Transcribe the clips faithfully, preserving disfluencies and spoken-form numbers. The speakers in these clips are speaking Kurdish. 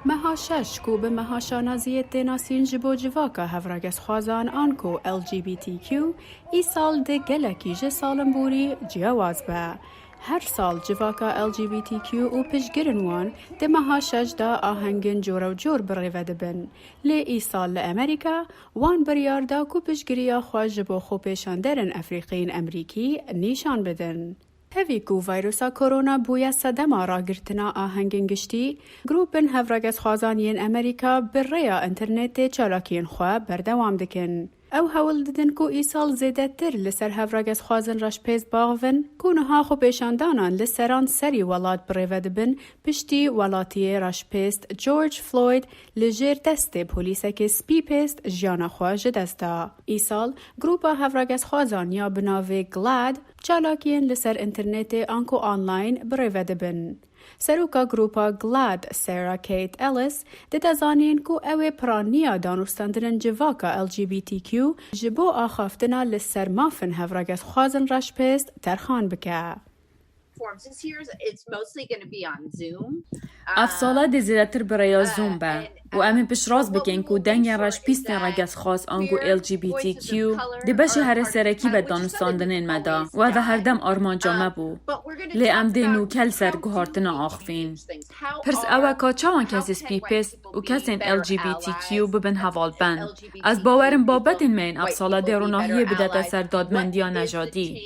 Meha şeş ku bi meha şanaziyê tê nasîn ji bo civaka hevragesxwazan anku L G B T Q, îsal di gelekî ji salinborî ciyawaz be. Her sal civaka L G B T Q û piştgirên wan di meha şeş de ahengên cor û cor bi rê ve dibin. Lê îsal li Amerîka wan biryar da ku piştgiriya xwe ji bo xwepêşanderên Efrîqî yên Emerîkî nîşan bidin. Tevî ku vîrusa korona bûye sedema ragirtina ahengên giştî, grûpên hevragesxwazan yên Amerîka bi rêya înternetê çalakiyên xwe berdewam dikin. Ew hewl didin ku îsal zêdetir li ser hevragesxwazên reşpêst baxivin ku niha xwepêşandanan li seran serî welat bi rê ve dibin, piştî welatiyê reşpêst George Floyd li jêr destê polîsekê spî pêst jiyana xwe ji dest da. Îsal, grûpa hevragesxwazan ya bi navê GLAAD çalakiyên li ser înternetê anku online bi rê ve dibin. Seroka grûpa GLAAD, Sarah Kate Ellis, dide zanîn ku ew ê piraniya danûstandinên civaka L G B T Q ji bo axaftina li ser mafên hevragesxwazên reşpêst terxan bike. Forms this year, it's mostly going to be on Zoom. Ev sala dê zêdetir bi rêya Zoom be û em ê piştrast bikin ku dengên reşpîstên ragesxwaz ango L G B T Q di beşê herê serekî be danûstandinên me de û ev herdem armanca me bû. Lê em dê nûke li ser guhartina axivîn. Pirs ew e ka çawan kesê spî pêst û kesên L G B T Q bibin hevalbend. Ez bawer im babetên me yên ev sala dê ronahiyê bidete ser dadmendiya nejadî.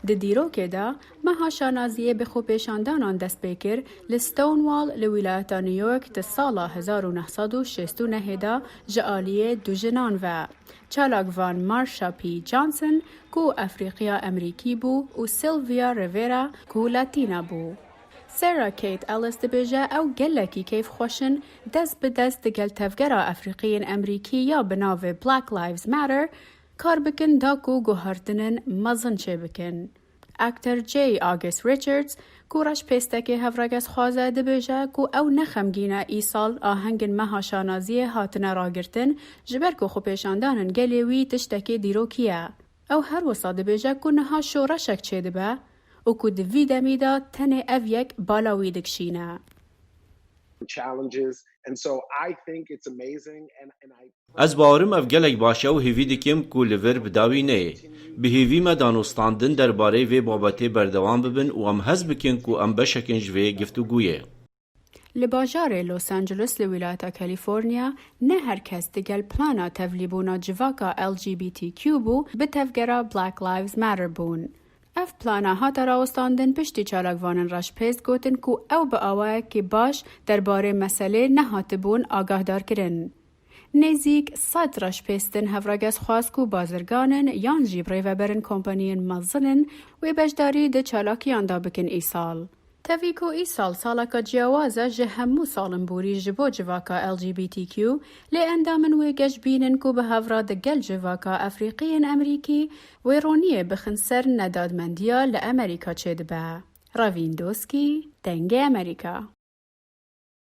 Di dîrokê de, meha şanaziyê bi xwepêşandanan dest pê kir li Stonewall li wîlayeta New York di sala hezar û neh sed û şêst û nehê de ji aliyê du jinan ve, çalakvan Marsha P Johnson ku Efrîqiya Emerîkî bû û Sylvia Rivera ku Latîna bû. Sarah Kate Ellis dibêje ew gelekî keyfxweş in dest bi dest digel tevgera Efrîqî yên Emerîkî ya bi navê Black Lives Matter kar bikin da ku guhartinên mezin çêbikin. Aktor J August Richards, ku reşpêstekê hevragesxwaz e, dibêje ku ew ne xemgîn e îsal ahengên meha şanaziyê hatine ragirtin, ji ber ku xwepêşandanên gelê wî tiştekê dîrokî ye. Ew her wisa dibêje ku niha şoreşek çêdibe û ku di vî demî de tenê ev yek bala wî dikişîne. Challenges. And so I think it's amazing and, and I Ez bawerim ev gelek baş e û hêvî dikim ku li vir bi dawî neyê. Bi hêvî me danûstandin derbarê vê babetê berdewam bibin û em hez bikin ku em beşek in ji vê giftûgûyê. Li bajarê Los Angeles li wîlayeta California ne her kes digel plana tevlîbûna civaka L G B T Q bû bi tevgera Black Lives Matter bûn. Ev plana hate rawestandin piştî çalakvanên reşpêst gotin ku ew bi awayekî baş derbarê meselê nehatibûn agahdarkirin. Nêzîk sed reşpêst in hevragesxwaz ku bazirgan in yan jî birêveberên kompaniyên mezin in wê beşdarî di çalakiyan de bikin îsal. Tevî ku îsal saleke ciyawaz e ji hemû salinborî ji bo civaka L G B T Q, lê endamên wê geş bînin ku bi hev re digel civaka Efrîqî yên Emerîkî wê roniyê bixin ser nedadmendiya li Emerîka çêdibe. Ravîn Doskî, Dengê Emerîka.